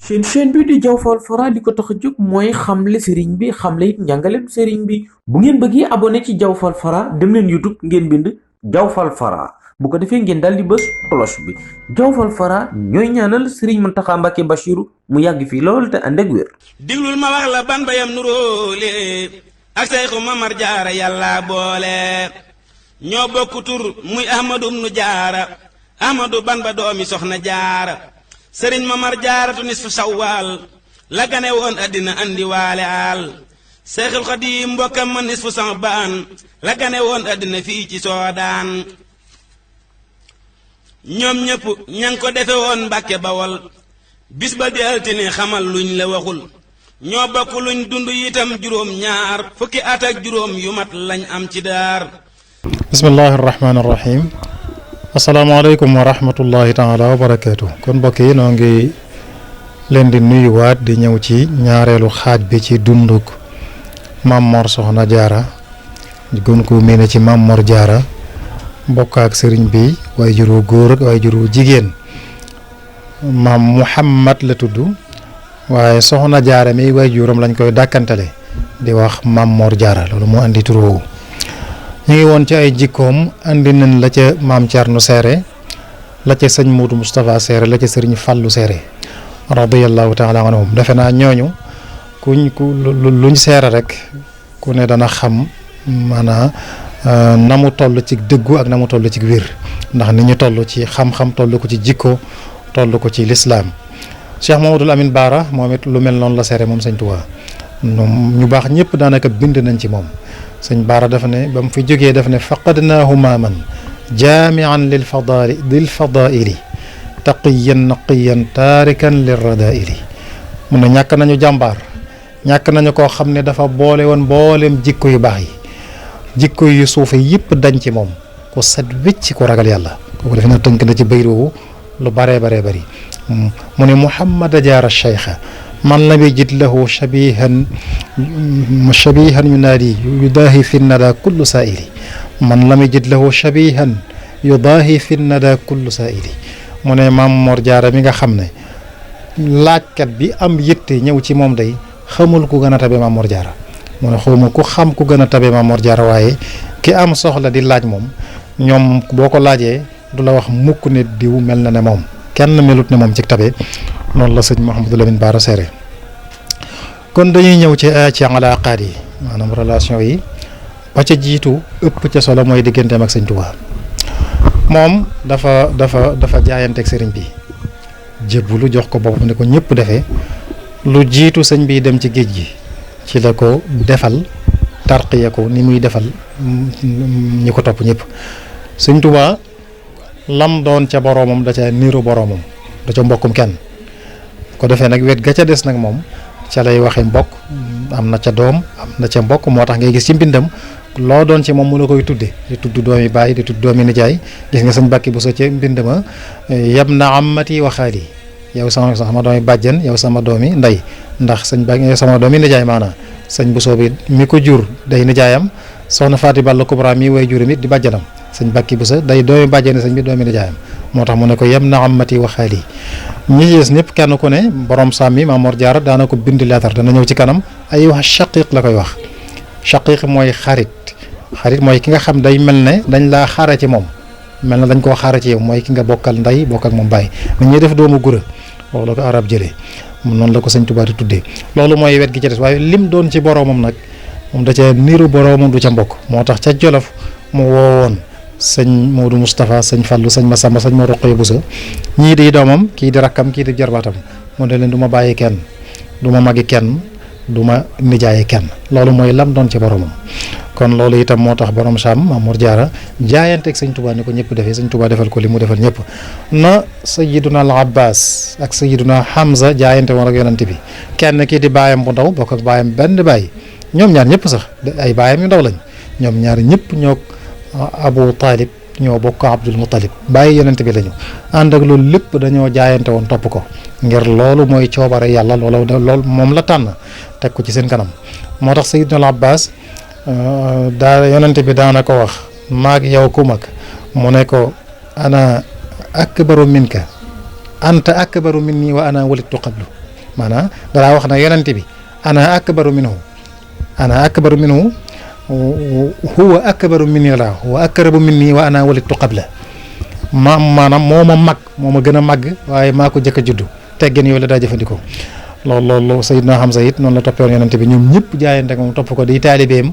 seen chaîne bi di Diaw Fall Fara li ko tax a jóg mooy xamle sëriñ bi xamle it njàngaleem sëriñ bi bu ngeen bëggee abonné ci Diaw Fall Fara dem leen YouTube ngeen bind Diaw Fall Fara bu ko defee ngeen daal di bës cloche bi Diaw Fall Fara ñooy ñaanal sëriñ Mountakha Mbacké Bachirou mu yàgg fii lool te ànd ak wér. diglul ma wax la ban bayam nuróole ak Sayxu Mamar Jaara yàlla boole ñoo bokk tur muy Ahmadu ibnu Jaara Ahmadu ban ba doomi soxna Jaara sëriñ Mamar Jaaratu nisfu Sawwal la gane woon àddina andi waale aal Seexul Xadiim mbokkam ma nisfu Saabaan la gane woon àddina fii ci Soodaan ñoom ñépp ña ngi ko defe woon Mbàkke Bawol bis ba di altine xamal luñ la waxul ñoo bokk luñ dund itam juróom ñaar fukki at ak juróom yu mat lañ am ci daar. bismillahi rahmaani rahim asalaamaaleykum wa rahmatullahi taala wa barakaatu. kon mbokk yi noo ngi leen di nuyuwaat di ñëw ci ñaareelu xaaj bi ci dunduk Maam Mor Soxna Jaara gën ko miine ci Maam Mor Jaara mbokk ak sëriñ bi waaye juru góor ak waaye juru jigéen maam Muhammad la tudd waaye Soxna Jaara mi waaye juróom lañ koy dàkkantale di wax Maam Mor Jaara loolu moo andi tur woowu ñu ngi woon ci ay jikkoom andi nañ la ca maam Thierno Seere la ca sëñ Muudu Moustapha Seere la ca sëriñ Fàllu Seere radiyallahu taala anhum defe naa ñooñu luñ seere rek ku ne dana xam maanaam na mu toll ci dëggu ak na mu toll ci wér ndax ni ñu toll ci xam-xam toll ko ci jikko toll ko ci lislaam Cheikh Mamadou Amine Baara moom it lu mel noonu la seere moom sëñ Tuubaa ñu baax ñëpp daanaka bind nañ ci moom sëñ Baara dafa ne ba mu fi jógee dafa ne faqadnaahu maaman jaamian lil fadaili taqiyan naqiyan taarikan lir radaili mun na ñàkk nañu jàmbaar ñàkk nañu koo xam ne dafa boole woon mbooleem jikko yu baax yi jikko yu suufe yëpp dañ ci moom ku set wécc ku ragal yàlla kooku defe na tënk na ci bayt woowu lu baree bëri mu ne Muhammad Jaara Cheikha man lam yajid lahu shabihan yunaadi yudaahi fi nada kullu saaili man lam yajid lahu shabihan yudaahi fi nada kullu saaili mu ne Maam Mor Jaara mi nga xam ne laajkat bi am yitte ñëw ci moom day xamul ku gën a tabe Maam Mor Jaara mu ne xawma ku xam ku gën a tabe Maam Mor Jaara waaye ki am soxla di laaj moom ñoom boo ko laajee du la wax mukk ne diw mel na ne moom kenn melut ne moom ci tabe noonu la sëñ Mouhamadou Lamine Bara seere kon dañuy ñëw ci alaaqaat yi maanaam relation yi ba ca jiitu ëpp ca solo mooy digganteem ak sëñ Tuubaa moom dafa jaayanteeg sëriñ bi jébbalu jox ko boppam ne ko ñëpp defee lu jiitu sëñ bi dem ci géej gi ci la ko defal tarqiya ko ni muy defal ñi ko topp ñëpp sëñ Tuubaa lam doon ca boroomam da ca niiru boroomam da ca mbokkum kenn ko defee nag wet ga ca des nag moom ca lay waxe mbokk am na ca doom am na ca mbokk moo tax ngay gis ci mbindam loo doon ci moom mu la koy tudde di tudd doomi baay di tudd doomi nijaay gis nga sëñ Bàkki bu sa ca mbind ma yab na amati waxaali yow sama doomi bàjjen yow sama doomi ndey ndax sëñ Bàkki yow sama doomi nijaay maanaam sëñ bu soobi mi ko jur day nijaayam soxna Faati Balla Kubra mi way juram it di bàjjanam sëñ Bàkki bu sa day doomi bàjjene sëñ bi doomi nijaayam moo tax mu ne ko yem na amati waxaali ñi gis ñëpp kenn ku ne borom sàmmi Maam Mor Jaara daana ko bind leetar dana ñëw ci kanam ay wax shaqiq la koy wax shaqiq mooy xarit mooy ki nga xam day mel ne dañ laa xare ci moom mel na dañ koo xare ci yow mooy ki nga bokkal ndey bokk ak moom bàyyi nit ñuy def doomu gura loolu la ko arab jëlee noonu la ko sëñ Tuubaa di tuddee loolu mooy wet gi ci des waaye lim doon ci boromam nag moom da ca niiru boromam du ca mbokk moo tax ca Jolof mu woowoon sëñ Modou Moustapha sëñ Fallou sëñ Massamba sëñ ma Roqoy Bousso ñii di doomam kii di rakkam kii di jarbaatam mu ne leen du ma bàyyi kenn du ma magi kenn du ma nijaayi kenn loolu mooy lam doon ci boromam kon loolu itam moo tax borom Saam Maam Mor Jaara jaayanteeg sëñ Tuubaa ni ko ñëpp defee sëñ Tuubaa defal ko li mu defal ñëpp na Sayyiduna al Abbas ak Sayyiduna Hamza jaayante woon ak yonent bi kenn kii di baayam bu ndaw bokk ak baayam benn baay ñoom ñaar ñëpp sax ay baayam yu ndaw lañ ñoom ñaar ñëpp ñoo Abu Talib ñoo bokk Abdul Muttalib bàyyi yonent bi lañu ànd ak loolu lépp dañoo jaayante woon topp ko ngir loolu mooy coobare yàlla loolu moom la tànn teg ko ci seen kanam moo tax Sayyidna Abbas daa yonent bi daana ko wax maag yow ku mag mu ne ko ana akbaru minka anta akbaru minni wa ana walittu qablu maanaam danaa wax ne yonent bi ana akbaru minhu huwa akbaru minni la wa akrabu minni wa ana walittu qabla maanaam moo ma gën a màgg waaye maa ko jëkk a juddu teggin yooyu la daa jëfandikoo loolu Sayyidna Hamza it noonu la toppewoon yonent bi ñoom ñëpp jaayante ak moom topp ko di taalibeem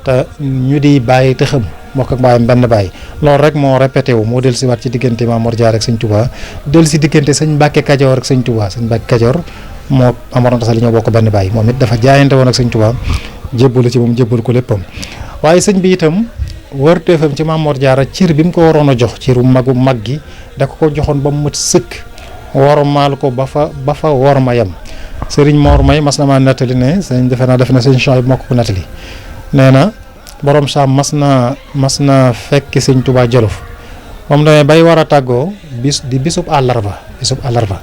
te ñu di bàyyi te xam mbokk ak bàyyam benn bàyyi loolu rek moo répété wu moo dellusiwaat ci diggante Maam Mor Jaara ak sëñ Touba dellusi diggante sëñ Mbàkke Kajoor ak sëñ Touba sëñ Mbàkke Kajoor moo Maam Mor Anta Sali ñoo bokk benn bàyyi moom it dafa jaayante woon ak sëñ Touba jébbalu ci moom jébbal ko léppam waaye sëñ bi itam warteefam ci Maam Mor Jaara cër bi mu ko waroon a jox cëru mag gi da ko joxoon ba mu mat sëkk wormaal ko ba fa wor ma yem sëriñ Mor May mas na maa nettali ne sëñ defe naa sëñ Chouaib moo ko nettali nee na borom saam mas na fekki sëñ Touba Jolof moom demee bay war a tàggoo bisub àllarba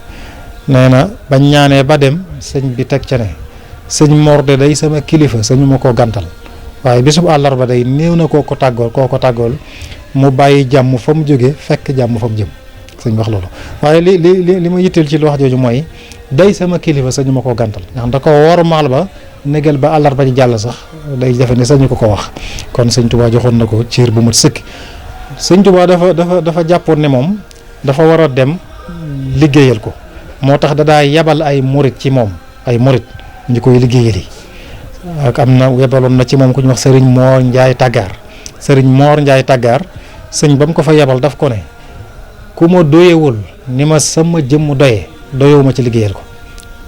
nee na bañ ñaanee ba dem sëñ bi teg ca ne sëñ Mor de day sama kilifa sëñu ma koo gàntal waaye bisub àllarba day néew na koo ko tàggool mu bàyyi jàmm fa mu jóge fekk jàmm fa mu jëm sëñ wax loolu waaye li ma yitteel ci lu wax jooju mooy day sama kilifa sëñu ma koo gàntal nga xam da ko wormaal ba négal ba àllarba ji jàll sax day jafe ne sañu ko wax kon sëñ Touba joxoon na ko ciir bu mat sëkk sëñ Touba dafa jàppoon ne moom dafa war a dem liggéeyal ko moo tax da daa yabal ay murit ci moom ay murit ñu koy liggéeyal yi ak am na yebaloon na ci moom ku ñu wax sëriñ Moor Njaay Tàggaar sëñ ba mu ko fa yebal daf ko ne ku ma doyewul ni ma sama jëmm doye doyewuma ci liggéeyal ko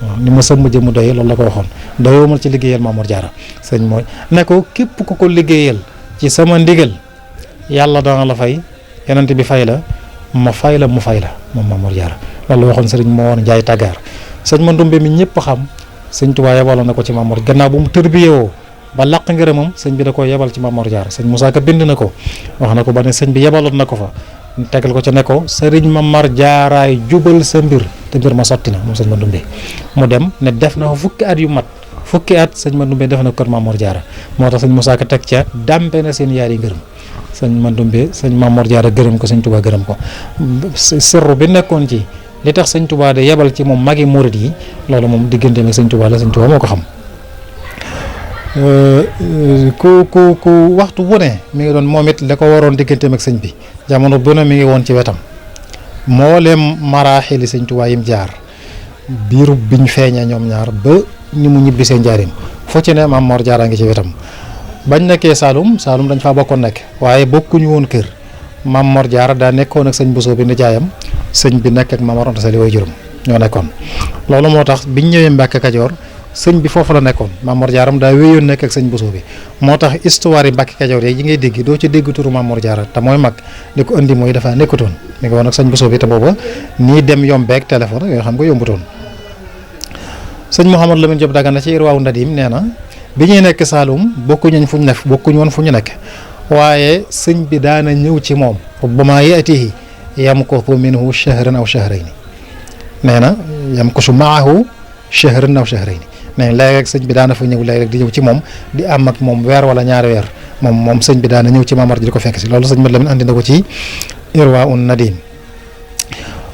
waaw ni ma sama jëmm doye loolu la ko waxoon doyewuma ci liggéeyal Maam Mor Jaara sëñ mooy ne ko képp ku ko liggéeyal ci sama ndigal yàlla dana la fay yonent bi fay la ma fay la mu fay la moom Maam Mor Jaara loolu la waxoon sëriñ Moor Njaay Tàggaar sëñ Mandumbe mi ñëpp xam sëñ Touba yebaloon na ko ci Maam Mor gannaaw bu mu tërbiyewoo ba làq ngërëmam sëñ bi da ko yebal ci Maam Mor Jaara sëñ Moussa Ka bind na ko wax na ko ba ne sëñ bi yebaloon na ko fa tegal ko ca ne ko sëriñ Maam Mor Jaaraay jubal sa mbir te mbir ma sotti na moom sëñ Mandumbe mu dem ne def na fa fukki at sëñ Mandumbe def na kër Maam Mor Jaara moo tax sëñ Moussa Ka teg ca dàmpe na seen yaari ngërëm sëñ Mandumbe sëñ Maam Mor Jaara gërëm ko sëñ Touba gërëm ko sirru bi nekkoon ci li tax sëñ Touba de yebal ci moom magi murit yi loolu moom diggante ak sëñ Touba la sëñ Touba moo ko xam ku waxtu bu ne mi ngi doon moom it la ko waroon digganteem ak sëñ bi jamono bu ne mi ngi woon ci wetam mboolem maraaxili sëñ Touba yim jaar biirub biñ feeñee ñoom ñaar ba ni mu ñibbi seen njaarim foo ci ne Maam Mor Jaara ngi ci wetam bañ nekkee Saalum dañ faa bokkoon nekk waaye bokkuñu woon kër Maam Mor Jaara daa nekkoon ak sëñ Bousso bi nijaayam sëñ bi nekk ak Maam Mor Anta Sali way juróom ñoo nekkoon loolu moo tax biñ ñëwee Mbàkke Kajoor sëñ bi foofu la nekkoon Maam Mor Jaara daa wéyoon nekk ak sëñ Bousso bi moo tax histoire yi Mbàkke Kajoor yi ngay dégg doo ci dégg turu Maam Mor Jaara te mooy mag li ko indi mooy dafa nekkutoon mi ngi woon ak sëñ Bousso bi te booba nii dem yombeeg téléphone yoo xam nga yombutoon sëñ Mouhamadou Lamine Diop Dagana ci Irwaawu Nadim nee na bi ñuy nekk Saalum bokkuñu woon fu ñu nekk waaye sëñ bi daana ñëw ci moom rubbama yatihi yamkutu minhu shahran aw shahrayni nee na yamkutu maahu shahran aw shahrayni nee na léeg-léeg sëñ bi daana fa ñëw léeg-léeg di ñëw ci moom di am ak moom weer wala ñaari weer moom sëñ bi daana ñëw ci Maam Mor di ko fekk si loolu sëñ Mouhamadou Lamine andi na ko ci Irwaawu Nadim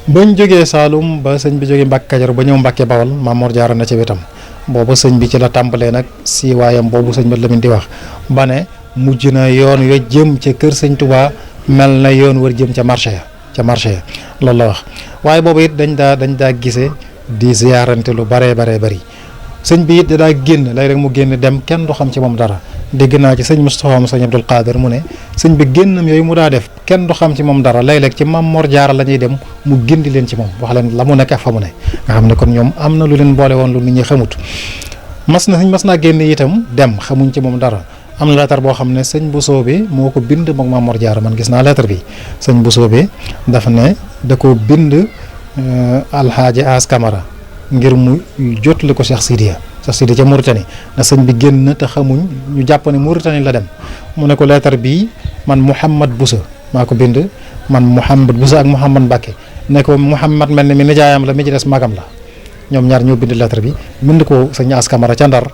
bañ jógee Saalum ba sëñ bi jógee Mbàkke Kajoor ba ñëw Mbàkke Bawol Maam Mor Jaara na ci wetam boobu sëñ bi ci la tàmbalee nag si waayam boobu sëñ Mouhamadou Lamine di wax ba ne mujj na yoon yo jëm ca kër sëñ Touba mel na yoon war jëm ca marché ya loolu la wax waaye boobu it dañ daa gise di ziyaarante lu baree bari sëñ bi it da daa génn lay rek mu génn dem kenn du xam ci moom dara dégg naa ci sëñ Moustapha mu sëñ Abdul Qadir mu ne sëñ bi génnam yooyu mu daa def kenn du xam ci moom dara léeg-léeg ci Maam Mor Jaara la ñuy dem mu gindi leen ci moom wax leen la mu nekk ak fa mu ne nga xam ne kon ñoom am na lu leen boole woon lu nit ñi xamut mas naa génn itam dem xamuñ ci moom dara am na lettre boo xam ne sëñ Bousso bi moo ko bind moom Maam Mor Jaara man gis naa lettre bi sëñ Bousso bi dafa ne da ko bind Alxaaji As Camara ngir mu jotali ko Cheikh Sidiya ca Mauritanie na sëñ bi génn te xamuñ ñu jàpp ne Mauritanie la dem mu ne ko lettre bii man Mouhamad Bousso maa ko bind man Mouhamad Bousso ak Mouhamad Mbacke ne ko Mouhamad mel ne mi nijaayam la mi ci des magam la ñoom ñaar ñoo bind lettre bi bind ko sëñ As Camara ca Ndar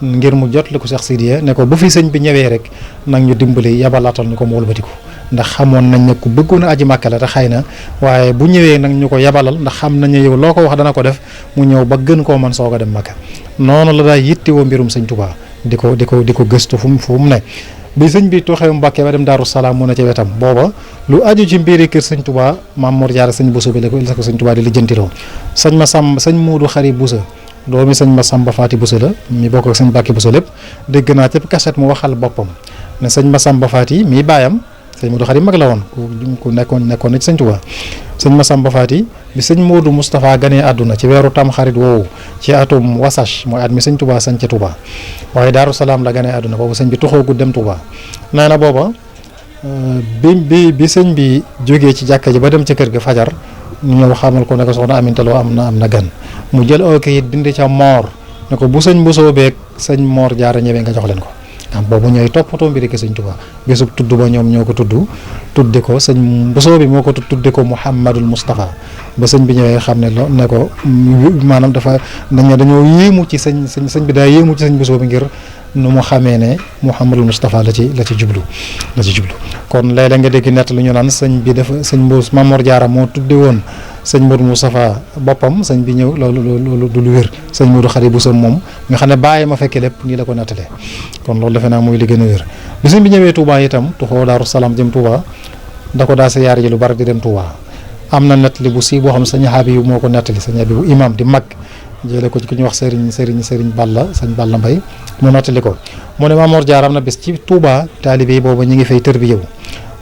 ngir mu jotali ko Cheikh Sidiya ne ko bu fi sëñ bi ñëwee rek nag ñu dimbali yabalaatal ñu ko mu wëlbatiku ndax xamoon nañ ne ku bëggoon a aji Màkka la te xëy na waaye bu ñëwee nag ñu ko yabalal ndax xam nañ ne yow loo ko wax dana ko def mu ñëw ba gën koo man soog a dem Màkka noonu la daa yittewoo mbirum sëñ Tuubaa di ko gëstu fu mu ne bi sëñ bi toxee Mbàkke ba dem Daaru Salaam mu ne ci wetam booba lu aju ci mbiri kër sëñ Tuubaa Maam Mor Jaara sëñ Bousso bi la ko sëñ Tuubaa di lijjantiloo sëñ Moodu Xari Bousso doomi sëñ Masamba Faati Bousso la mi bokk ak sëñ Mbàkke Bousso lépp dégg naa ci kaset mu waxal boppam ne sëñ Masamba Faati mii baayam sëñ Moodu Xari mag la woon ku nekkoon na ci sëñ Tuubaa sëñ Masamba Faati bi sëñ Moodu Moustapha ganee àdduna ci weeru tam xarit woowu ci atum wasach mooy at mi sëñ Tuubaa sañ ca Tuubaa waaye Daaru Salaam la ganee àdduna boobu sëñ bi tuxoogu dem Tuubaa nee na booba bi sëñ bi jógee ci jàkka ji ba dem ca kër ga fajar ñu ñëw xamal ko ne ko soxna Aminta Lo am na gan mu jël oo kayit bind ca moor ne ko bu sëñ Bousso beeg sëñ Mor Jaara ñëwee nga jox leen ko am boobu ñooy toppatoo mbiri ki sëñ Tuubaa bésub tudd ba ñoom ñoo ko tudde ko sëñ Bousso bi moo ko tudde ko Mouhamadul Moustapha ba sëñ bi ñëwee xam ne ne ko maanaam dañoo yéemu ci sëñ bi daa yéemu ci sëñ Bousso bi ngir nu mu xamee ne Mouhamadul Moustapha la ci jublu kon léeg-léeg nga dégg nett lu ñu naan sëñ bi dafa sëñ Mbous Maam Mor Jaara moo tudde woon sëñ Modou Moustapha boppam sëñ bi ñëw loolu du lu wér sëñ Modou Xari Bousso moom nga xam ne bàyyi ma fekkee lépp nii la ko nettalee kon loolu defe naa mooy li gën a wér bi sëñ bi ñëwee Touba itam tuxoo Daaru Salaam jëm Touba da ko daa sa yaar ji lu bari di dem Touba am na nettali bu si boo xam sëñ Habibu moo ko nettali sëñ Habibu imam di mag jële ko ci ku ñuy wax sëriñ Balla sëñ Balla Mbay mu nettali ko mu ne Maam Mor Jaara am na bés ci Touba taalibe yi booba ñu ngi fay tër bi yow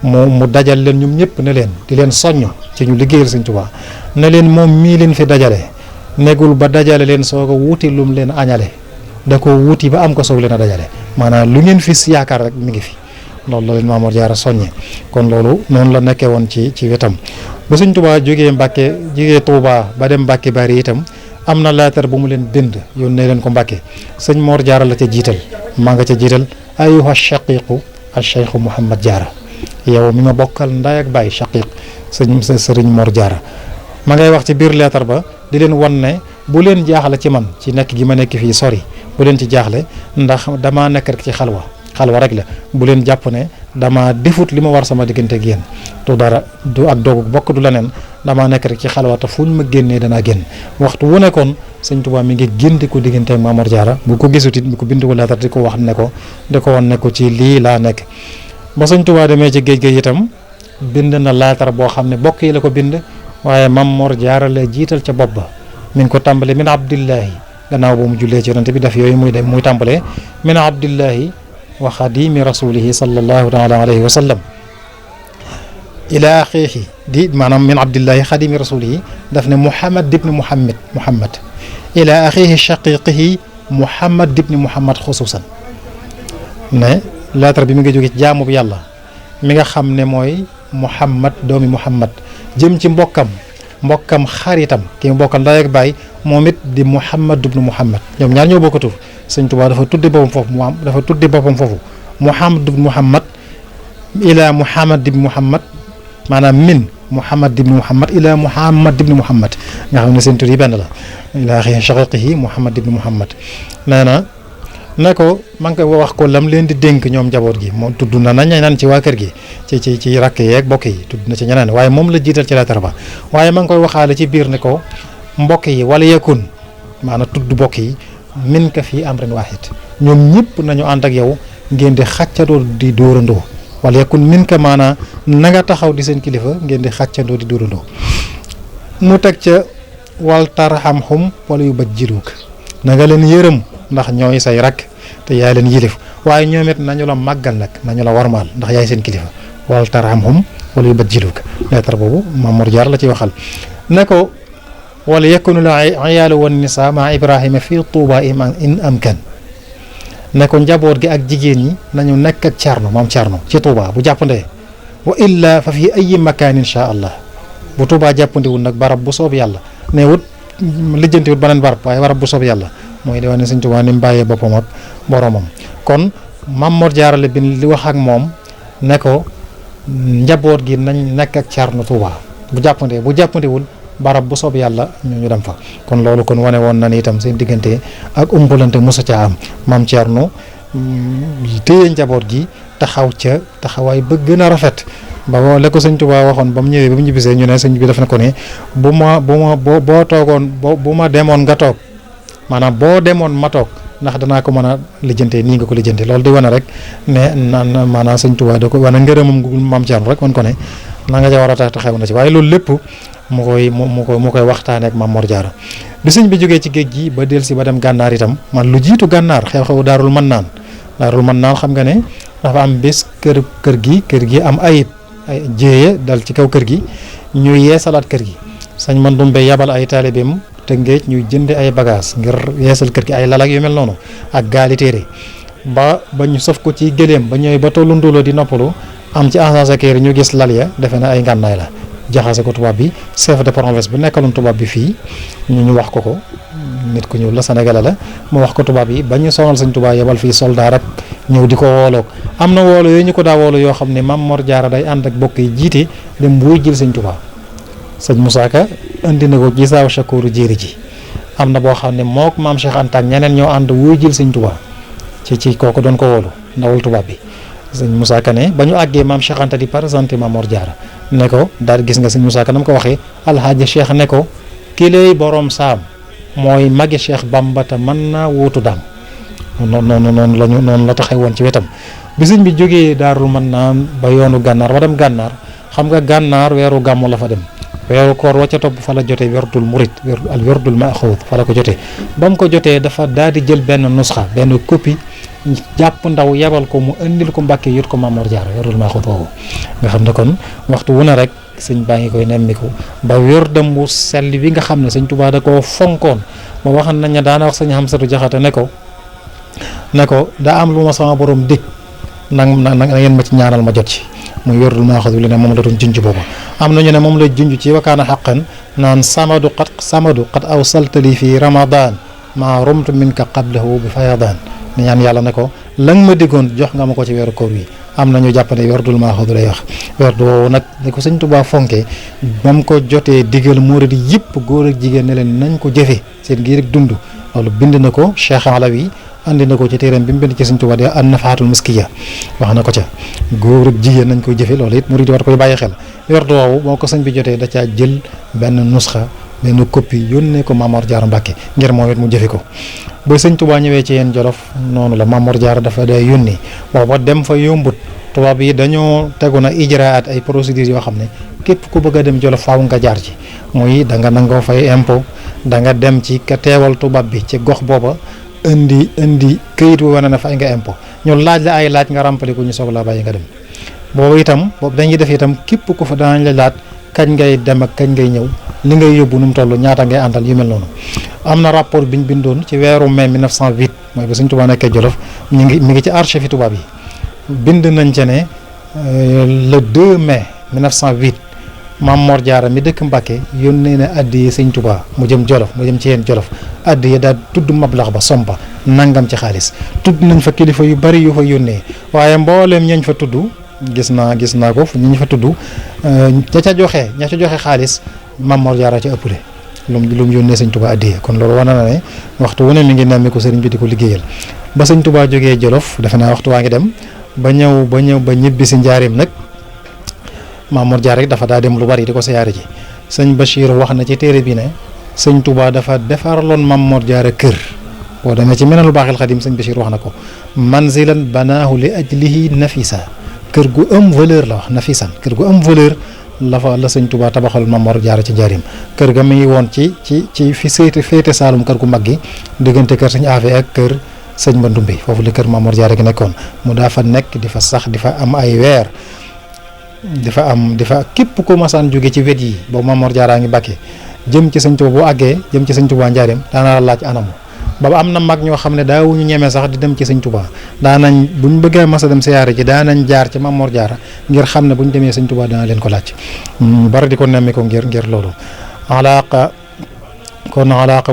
mu dajal leen ñoom ñëpp ne leen di leen soññ ci ñu liggéeyal sëñ Tuubaa ne leen moom mii leen fi dajale negul ba dajale leen soog a wuti lum leen añale da ko wuti ba am ko soog leen a dajale maanaam lu ngeen fi yaakaar rek mi ngi fi loolu la leen Maam Mor Jaara soññe kon loolu noonu la nekkee woon ci wetam ba sëñ Tuubaa jógee Tuubaa ba dem Mbàkke Bari itam am na leetar bu mu leen bind yónnee leen ko Mbàkke sëñ Mor Jaara la ca jiital maa nga ca jiital ayuha shaqiqu acheikhu Mouhamad Jaara yow mi ma bokkal nday ak baay shaqiq sëriñ Mor Jaara ma ngay wax ci biir leetar ba di leen wan ne bu leen jaaxle ci man ci nekk gi ma nekk fii sori bu leen ci jaaxle ndax damaa nekk rek ci xalwa rek la bu leen jàpp ne dama defut li ma war sama diggante ak yéen du dara du ak dogu bokk du leneen damaa nekk rek ci xalwa te fuñ ma génnee danaa génn waxtu wu nekkoon sëñ Tuubaa mi ngi génte ko diggante ak Maam Mor Jaara bu ko gisut it bu ko bind ko leetar di ko wax ne ko di ko wan ne ko ci lii laa nekk ba sëñ Tuubaa demee ci géej gi itam bind na leetar boo xam ne bokk yi la ko bind waaye Maam Mor Jaara la jiital ca bopp ba mi ngi ko tàmbale min abdillahi gannaaw ba mu jullee ci yonent bi daf yooyu muy tàmbale min abdillahi wa xadimi rasulihi sallallahu taala alayhi wa sallam ila axiihi di maanaam min abdillahi xadimi rasulihi daf ne Muhammad ibni Muhammad ila axiihi shaqiqihi Muhammad ibni Muhammad xusuusan ne lettre bi mi ngi jóge ci jaamu yàlla mi nga xam ne mooy Muhammad doomi Muhammad jëm ci mbokkam xaritam ki mu bokkal ndey ak baay moom it di Muhammad ibnu Muhammad ñoom ñaar ñoo bokk tur sëñ Tuubaa dafa tudde boppam foofu Muhammad ibnu Muhammad ila Muhammad ibnu Muhammad maanaam min Muhammad ibnu Muhammad ila Muhammad ibnu Muhammad nga xam ne seen tur yi benn la ila axi shaqiqihi Muhammad ibnu Muhammad nee na ne ko ma ngi koy wax ko lam leen di dénk ñoom njaboot gi moom tudd na ñeneen ci waa kër gi ci rakk yeeg bokk yi tudd na ci ñeneen waaye moom la jiital ci lettre ba waaye ma ngi koy waxaale ci biir ne ko mbokk yi wala yakun maanaam tudd bokk yi min ka fii amrin waahid ñoom ñëpp nañu ànd ak yow ngeen di xàccandoo di dóorandoo wala yakun min ka maanaam na nga taxaw di seen kilifa ngeen di xàccandoo di dóorandoo mu teg ca wal tarhamhum wala yubajjiluuk na nga leen yërëm ndax ñooy say rakk te yaay leen yilif waaye ñoom it nañu la màggal nag nañu la warmaal ndax yaay seen kilifa wal tarhamhum wala yubajjiluuk lettre boobu Maam Mor Jaara la ci waxal ne ko wala yakunu la iyaalu wan nisaa ma Ibrahima fii Tuuba in amkan ne ko njaboot gi ak jigéen ñi nañu nekk ak Cerno maam Cerno ci Tuuba bu jàppandee wa illa fa fi ayi makaan insha allah bu Tuuba jàppandiwul nag barab bu soob yàlla ne wut lijjantiwut beneen barab waaye barab bu soob yàlla mooy di wax ne sëñ Tuuba ni mu bàyyee boppam ak boromam kon Maam Mor Jaara la bi li wax ak moom ne ko njaboot gi nañ nekk ak Cerno Tuuba bu jàppandee bu jàppandiwul barab bu soob yàlla ñu dem fa kon loolu kon wane woon na ni itam seen diggante ak umpalante mosa caa am maam Thierno téye njaboot gi taxaw ca taxawaay ba gën a rafet ba la ko sëñ Tuubaa waxoon ba mu ñëwee ba mu ñibbisee ñu ne sëñ bi def na ko ne boo toogoon bu ma demoon nga toog maanaam boo demoon ma toog ndax danaa ko mën a lijjantee nii nga ko lijjantee loolu di wane rek ne naan maanaam sëñ Tuubaa da ko wane ngërëmam gu maam Thierno rek wan ko ne na nga ca war a tax xew na ci waaye loolu lépp mu koy waxtaanee ak Maam Mor Jaara bi sëñ bi jógee ci géej gi ba dellusi ba dem gànnaar itam man lu jiitu gànnaar xew-xew Daarul Mannaan xam nga ne dafa am bés kër gi am ay jéeye dal ci kaw kër gi ñu yeesalaat kër gi sëñ Mandumbe yabal ay taalibeem Tëngéej ñuy jënd ay bagage ngir yeesal kër gi ay lalak yu mel noonu ak gaali téere ba ñu sof ko ci gëléem ba ñëwee ba tollu ndóoloo di noppalu am ci agence kër ñu gis lal ya defe na ay ngànnaay la jaxase ko tubaab bi chef de province bi nekkaloon tubaab bi fii ñu wax ko nit ku ñuul la Sénégalais la mu wax ko tubaab yi ba ñu sonal sëñ Tuubaa yebal fii soldat rek ñëw di ko wooloog am na woolo yooyu ñu ko daa woolo yoo xam ne Maam Mor Jaara day ànd ak bokk yi jiite dem buy jël sëñ Tuubaa sëñ Moussa Ka indi na ko ci saaw Chakooru jéeri ji am na boo xam ne mook maam Cheikh Anta ak ñeneen ñoo ànd wuy jël sëñ Tuubaa ci kooku doon ko woolu ndawul tubaab bi sëñ Moussa Ka ne ba ñu àggee maam Cheikh Anta di présenté Maam Mor Jaara ne ko daal gis nga sëñ Moussa Ka nam ko waxee alxaaji Cheikh ne ko kilay borom saam mooy magi Cheikh Bamba te mën naa wuutu daam noonu la taxee woon ci wetam bi sëñ bi jógee Daarul Mannaan ba yoonu gànnaar ba dem gànnaar xam nga gànnaar weeru gàmmu la fa dem weeru koor wa ca topp fa la jotee werdul murit al werdul maxuud fa la ko jotee ba mu ko jotee dafa daal di jël benn nusxa benn copie jàpp ndaw yebal ko mu indil ko Mbàkke yët ko Maam Mor Jaara werdul maxuud boobu nga xam ne kon waxtu wu ne rek sëñ baa ngi koy nemmiku ba werdam bu sell bi nga xam ne sëñ Tuubaa da koo fonkoon ba waxan nañ ne daana wax sëñ Xamsatu Jaxate ne ko daa am lu ma sama borom dig na ngeen ma ci ñaanal ma jot ci muy werdul maxuud bi lu ne moom la doon junj boobu am nañu ne moom la junj ci wakaana xaqan naan samadu qad aw saltali fi ramadan maa rumtu minka qablahu bi fayadaan ni ñaan yàlla ne ko la nga ma diggoon jox nga ma ko ci weeru koor wi am nañu jàpp ne werdul maxuud lay wax werdu woowu nag ni ko sëñ Tuubaa fonke ba mu ko jotee digal murid yëpp góor ak jigéen ne leen nañ ko jëfe seen giir ak dund loolu bind na ko Cheikh Alawi andi na ko ci téeréem bi mu bind ci sëñ Tuubaa di an-nafaatul miskiya wax na ko ca góor ak jigéen nañ koy jëfe loolu it murid war koy bàyyi xel werdu woowu boo ko sëñ bi jotee da caa jël benn nusxa benn copie yónnee ko Maam Mor Jaara Mbàkke ngir moom it mu jëfe ko ba sëñ Tuubaa ñëwee ci yeen Jolof noonu la Maam Mor Jaara dafa day yónni booba dem fa yombut tubaab yi dañoo tegu na ijraat ay procédures yoo xam ne képp ku bëgg a dem Jolof faaw nga jaar ci muy da nga nangoo fay impôt da nga dem ci ka teewal tubaab bi ci gox booba indi këyit wu wane na fay nga impôt ñu laaj la ay laaj nga ràmpali ko ñu soog laa bàyyi nga dem boobu itam boobu dañuy def itam képp ku fa danañ la laaj kañ ngay dem ak kañ ngay ñëw li ngay yóbbu nu mu toll ñaata ngay àndal yu mel noonu am na rapport bi ñu bindoon ci weeru mai 1908 mooy ba Sëñ Tuubaa nekkee Jolof mi ngi ci archive yi tubaab yi bind nañ ca ne le 2 mai 1908 Maam Mor Jaara mi dëkk Mbàkke yónnee na addiya Sëñ Tuubaa mu jëm Jolof mu jëm ci yeen Jolof addiya daal tudd mablax ba somba nangam ci xaalis tudd nañ fa kilifa yu bari yu fa yónnee waaye mbooleem ñañ fa tudd gis naa ko ñu fa tudd ña ca joxe xaalis Maam Mor Jaara ca ëppale lu mu yónnee Sëñ Tuubaa addiya kon loolu wane na ne waxtu wu ne mi ngi nemmi ko sëriñ bi di ko liggéeyal ba Sëñ Tuubaa jógee Jolof defe naa waxtu waa ngi dem ba ñibbi si njaarim nag Maam Mor Jaara rek dafa daa dem lu bari di ko siyaare ji sëñ Bachir wax na ci téere bi ne Sëñ Tuubaa dafa defaraloon Maam Mor Jaara kër boo demee ci Minanul Baaxil Xadim sëñ Bachir wax na ko manzilan banaahu li ajlihi nafisa kër gu am valeur la wax nafisan kër gu am valeur la Sëñ Tuubaa tabaxal Maam Mor Jaara ci njaarim kër ga mi ngi woon ci fi féete Saalum kër gu mag gi diggante kër sëñ Afe ak kër sëñ Mandumbe foofu li kër Maam Mor Jaara gi nekkoon mu daa fa nekk di fa sax di fa am ay weer di fa képp ko masaan jóge ci wet yi boobu Maam Mor Jaara ngi Mbàkke jëm ci Sëñ Tuubaa bu àggee jëm ci Sëñ Tuubaa njaarim daana la laaj anamu ba am na mag ñoo xam ne daawuñu ñemee sax di dem ci Sëñ Tuubaa daanañ buñ bëggee masa dem siyaare ji daanañ jaar ci Maam Mor Jaara ngir xam ne buñ demee Sëñ Tuubaa dana leen ko laaj bari di ko nemmi ko ngir loolu alaaqa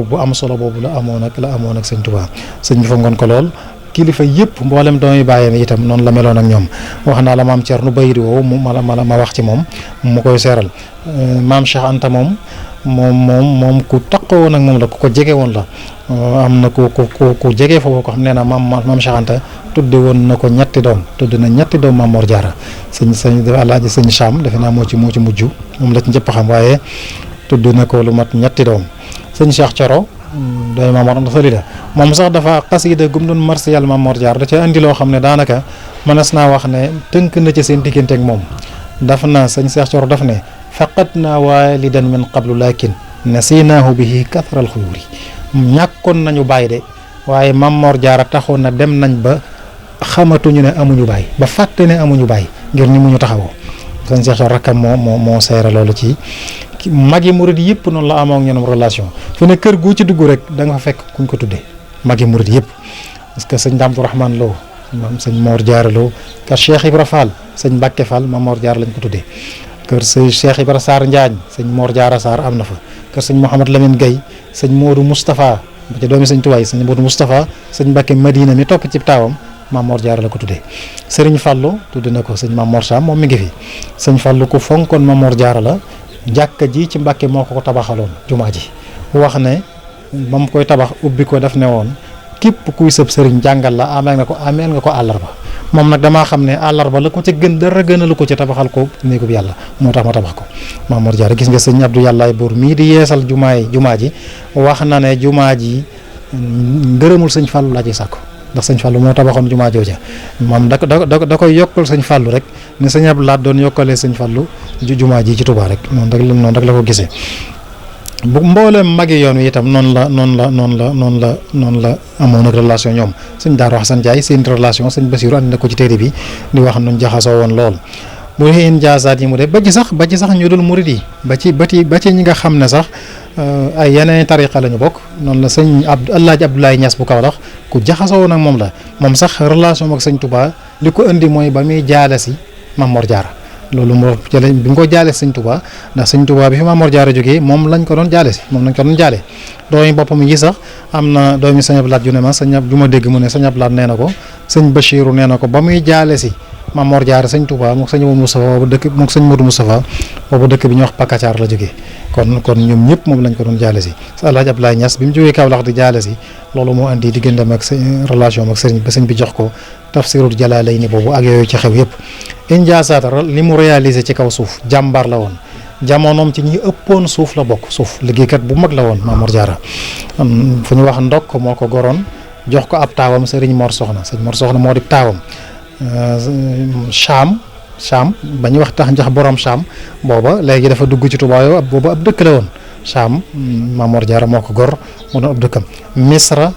bu am solo boobu la amoon ak Sëñ Tuubaa sëñ bi fa ngoon ko lool kilifa yëpp mboolem doomi bàyyam itam noonu la meloon ak ñoom wax naa la maam Cerno bayit woowu ma wax ci moom mu koy seeral maam Cheikh Anta moom moom ku taqoo woon ak moom la ku ko jege woon la. am na ku jege foofu ko xam nee na maam Cheikh Anta tudde woon na ko ñetti doom Maam Mor Jaara sëñ Alaaji sëñ Cham defe naa moo ci mujj moom la ci njëpp xam waaye tudd na ko lu mat ñetti doom sëñ Cheikh Thioro doy Maam Mor Anta Sali la moom sax dafa xasida gum doon marsiyal Maam Mor Jaara da ca andi loo xam ne daanaka mënees naa wax ne tënk na ci seen diggante ak moom daf na sëñ Cheikh Thioro daf ne faqat naa waalidan min qablu lakin nasinaahu bihi kathral xuyuri ñàkkoon nañu bàyyi de waaye Maam Mor Jaara taxoon na dem nañ ba xamatuñu ne amuñu bàyyi ba fàtte ne amuñu bàyyi ngir ni mu ñu taxawoo sëñ Cheikh Thioro rakkam moo seere loolu ci magi murid yëpp noonu la amoo ak ñoom relation fi ne kër gu ci dugg rek da nga fa fekk kuñ ko tuddee magi murid yëpp parce que sëñ Abdou Rahman Lo moom sëñ Mor Jaara Lo kër Cheikh Ibra Fall sëñ Mbacke Fall Maam Mor Jaara lañ ko tuddee kër sëñ Cheikh Ibra Sarr Njaañ sëñ Mor Jaara Sarr am na fa kër sëñ Mouhamad Lamine Gueye sëñ Modou Moustapha ba ca doomi sëñ Tuwaay sëñ Modou Moustapha sëñ Mbacke Madina mi topp ci taawam Maam Mor Jaara la ko tuddee Serigne Fallou tudd na ko sëñ Maam Mor Sam moom mi ngi fi sëñ Fallou ku fonkoon Maam Mor Jaara la jàkka ji ci Mbacke moo ko tabaxaloon jumaa ji wax ne ba mu koy tabax ubbi ko def ne woon képp kuy sëb sëriñ jàngal la ameel nga ko àllarba moom nag damaa xam ne àllarba la ko ca gën dara gënalu ko ci tabaxal ko néegub yàlla moo tax ma tabax ko Maam Mor Jaara gis nga sëñ Abdou Yàllaay Buur mii di yeesal jumaa ji wax na ne jumaa ji ngërëmul sëñ Fallou laa ci sàkku ndax sëñ Fallou moo tabaxoon jumaa jooja moom da koy yokkal sëñ Fallou rek ne sëñ Abdou Lahat doon yokkalee sëñ Fallou jumaa ji ci Touba rek noonu rek la ko gisee bu mbooleem magi yoon wi itam noonu la amoon ak relation ñoom sëñ Daaru Xasan Jaay seen relation sëñ Basiru andi na ko ci téere bi di wax noonu jaxasoo woon lool mu dee injaasaat yi mu def ba ci sax ñu dul murid yi ba ci ñi nga xam ne sax ay yeneen tariqa la ñu bokk noonu la sëñ Alaaji Abdoulaye Niass bu Kaolack ku jaxasoo woon ak moom la moom sax relation ak sëñ Touba li ko indi mooy ba muy jaale si Maam Mor Jaara loolu moo jëlee bi mu ko jaale sëñ Touba ndax sëñ Touba bi fi Maam Mor Jaara jógee moom lañ ko doon jaale doomi boppam yi sax am na doomi sëñ Abdou Lahat ju ne ma ju ma dégg mu ne sëñ Abdou Lahat nee na ko sëñ Bachiru nee na ko ba muy jaale si Maam Mor Jaara sëñ Touba moom sëñ Modou Moustapha boobu dëkk bi ñuy wax Pakacaar la jógee kon ñoom ñëpp moom lañ ko doon jaale si Alaaji Abdoulaye Niass bi mu jógee Kaolack di jaale si loolu moo andi digganteem ak relation ak sëriñ ba sëñ bi jox ko Tafsirul Jalaalayni boobu ak yooyu ci xew yëpp injaasaat li mu réalisé ci kaw suuf jàmbaar la woon jamonoom ci ñi ëppoon suuf la bokk suuf liggéeykat bu mag la woon Maam Mor Jaara fu ñu wax ndokk moo ko goroon jox ko ab taawam sëriñ Mor Soxna moo di taawam Cham ba ñu wax tax njax borom Cham booba léegi dafa dugg ci Touba yow booba ab dëkk la woon Cham Maam Mor Jaara moo ko gor mu doon ab dëkkam Misra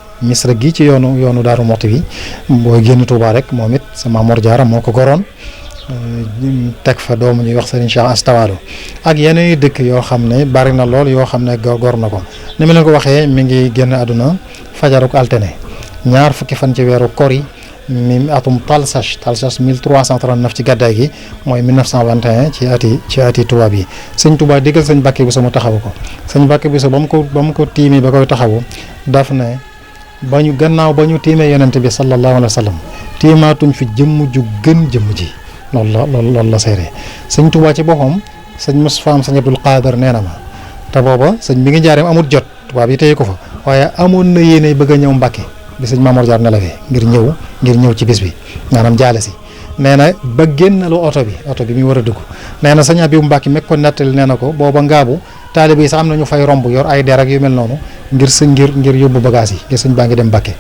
gi ci yoonu Daaru Muxti bi boo génn Touba rek moom it sa Maam Mor Jaara moo ko goroon teg fa doomu ñuy wax Serigne Cheikh Astawaalo ak yeneen dëkk yoo xam ne bari na lool yoo xam ne gor na ko ni ma leen ko waxee mi ngi génn àdduna fajaruk altine 2 fukki fan ci weeru kori mi atum Talsas 1339 ci gàddaay gi mooy 1921 ci ati tubaab yi sëñ Touba diggal sëñ Mbàkke Buso mu taxawu ko sëñ Mbàkke Buso ba mu ko tiimee ba koy taxawu daf ne gannaaw ba ñu tiimee yonente bi sallallahu alayhi wa sallam tiimaatuñ fi jëmm ju gën jëmm ji loolu la seere sëñ Touba ci boppam sëñ Mustafaa sëñ Abdul Qaadir nee na ma te booba sëñ bi ngi jaareem amul jot tubaab yi téye ko fa waaye amoon na yéene bëgg a ñëw Mbàkke bi sëñ Maam Mor Jaara nelawee ngir ñëw ci bis bi maanaam jaale si nee na ba génnalu oto bi muy war a dugg nee na sëñ Abibu Mbàkke mekk ko nettali nee na ko booba ngaabu taalibe yi sax am na ñu fay romb yor ay der ak yu mel noonu ngir yóbbu bagage yi ngir sëñ baa ngi dem Mbàkke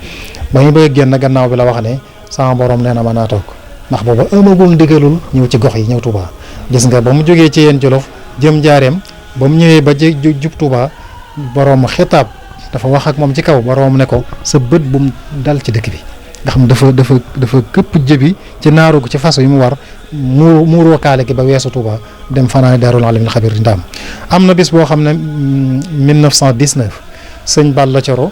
ba ñu bëgg génn gannaaw bi la wax ne sama borom nee na ma naa toog ndax booba amagul ndigalul ñëw ci gox yi ñëw Touba gis nga ba mu jógee ci yéen Jolof jëm Njaareem ba mu ñëwee ba jub Touba borom xitaab dafa wax ak moom ci kaw borom ne ko sa bët bu mu dal ci dëkk bi nga xam dafa këpp jëbi ci naaru ci façon yi mu war muuroo kaale gi ba weesu Touba dem fanaani Daarul Alimul Xabiir di Ndaam am na bis boo xam ne 1919 sëñ Balla Coro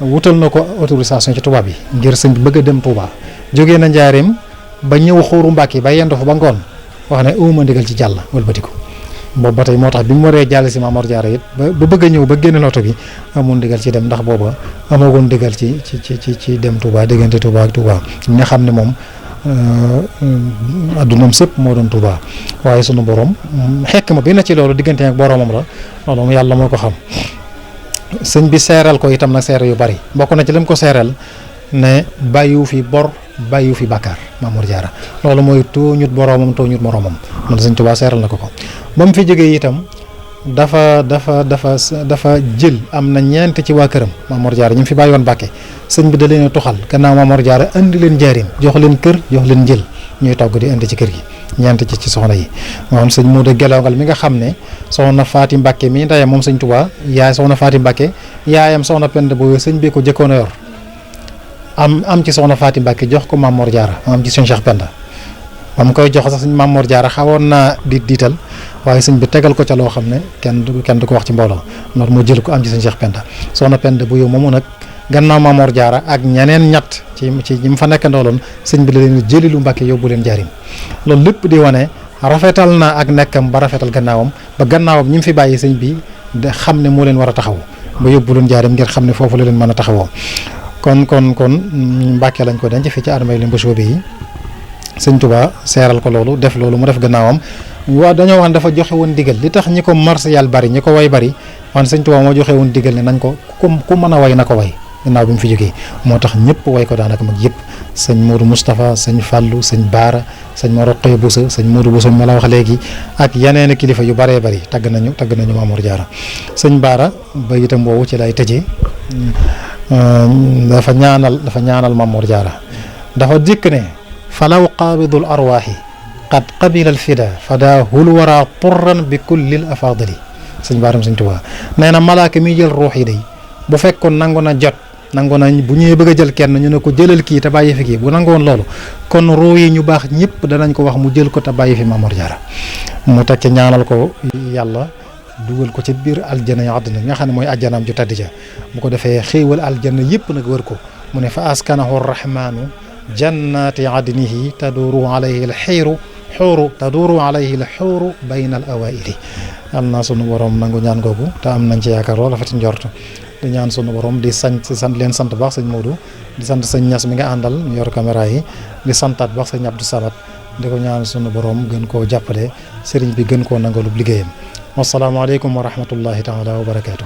wutal na ko autorisation ci Touba bi ngir sëñ bëgg a dem Touba jógee na Njaareem ba ñëw Xuuru Mbàkke ba yendu fa ba ngoon wax ne awma ndigal ci jàll wëlbatiku boobu ba tey moo tax bi mu waree jàll si Maam Mor Jaara it ba bëgg a ñëw ba génne loto bi amul ndigal ci dem ndax booba amagoon ndigal ci dem Touba diggante Touba ak Touba nga xam ne moom addunaam sépp moo doon Touba waaye sunu borom xekk ma bi na ci loolu diggante ak boromam la loolu moom yàlla moo ko xam. sëñ bi seeral ko itam nag seere yu bari bokk na ci lim ko seeral ne bàyyiwu fi bor bàyyiwu fi bàkkaar Maam Mor Jaara loolu mooy tooñut boromam tooñut moromam man sëñ Touba seeral na ko ko ba mu fi jógee itam dafa jël am na ñeent ci waa këram Maam Mor Jaara ñu fi bàyyi woon Mbàkke sëñ bi da leen a tuxal gannaaw Maam Mor Jaara indi leen njaarim jox leen kër jox leen njël ñuy togg di indi ci kër gi ñeent ci soxna yi moo xam sëñ Moodu Gelongal mi nga xam ne soxna Faati Mbàkke mi ndeyam moom sëñ Touba yaay soxna Faati Mbàkke yaayam soxna Penda boobu sëñ bi ko jëkkoon a yor am ci soxna Faati Mbàkke jox ko Maam Mor Jaara am ci sëñ Cheikh Penda ba mu koy jox sax sëñ Maam Mor Jaara xawoon naa diital waaye sëñ bi tegal ko ca loo xam ne kenn du ko wax ci mbooloo loolu moo jël ko am ci sëñ Cheikh Penda soxna Penda bu yow moomu nag gannaaw Maam Mor Jaara ak ñeneen ñett ci ñi mu fa nekk ndooloon sëñ bi la leen jëli lu Mbàkke yóbbu leen njaarim loolu lépp di wane rafetal na ak nekkam ba rafetal gannaawam ba gannaawam ñi mu fi bàyyi sëñ bi da xam ne moo leen war a taxaw ba yóbbu leen njaarim ngir xam ne foofu la leen mën a taxawoo kon Mbàkke lañ ko denc fii ci armée li Mbusoobe yi sëñ Touba seeral ko loolu def loolu mu def gannaawam waaw dañoo wax dafa joxe woon digal li tax ñi ko marsiyal bari ñi ko way bari wan sëñ Touba moo joxe woon digal ne nañ ko ku mën a way na ko way gannaaw bi mu fi jógee moo tax ñëpp way ko daanaka mag yëpp sëñ Modou Moustapha sëñ Fallou sëñ Baara sëñ Mor Roqaya Boussa sëñ Modou Boussa ma la wax léegi ak yeneen kilifa yu bëree bëri tagg nañu Maam Mor Jaara sëñ Baara ba itam boobu ci lay tëjee dafa ñaanal Maam Mor Jaara dafa dikk ne falaw qaabidul arwaaxi qad qabila al fida fada hul wara turran bi kullil afadili sëñ Baaram sëñ Tuubaa nee na malaaka mi jël ruux yi day bu fekkoon nangu na bu ñëwee bëgg a jël kenn ñu ne ko jëlal kii te bàyyi fi kii bu nangoon loolu kon ruux yi ñu baax ñëpp danañ ko wax mu jël ko te bàyyi fi Maam Mor Jaara mu teg ci ñaanal ko yàlla dugal ko ci biir aljana yi àddina nga xam ne mooy aljanaam ju tàddi ja bu ko defee xéewal aljana yëpp nag wër ko mu ne fa askanahu rahmaanu jannati adnihi taduru alayhi al xayru bayna al awaili yal na sunu borom nangu ñaan googu te am nañ ci yaakaar lool rafet njort di ñaan sunu borom di sant baax sëñ Modou di sant sëñ Ñas mi nga àndal mu yor caméra yi di santaat baax sëñ Abdou Samad di ko ñaan sunu borom gën koo jàppale sëriñ bi gën koo nangalub liggéeyam wasalaamaaleykum wa rahmatullahi taala wa barakaatu.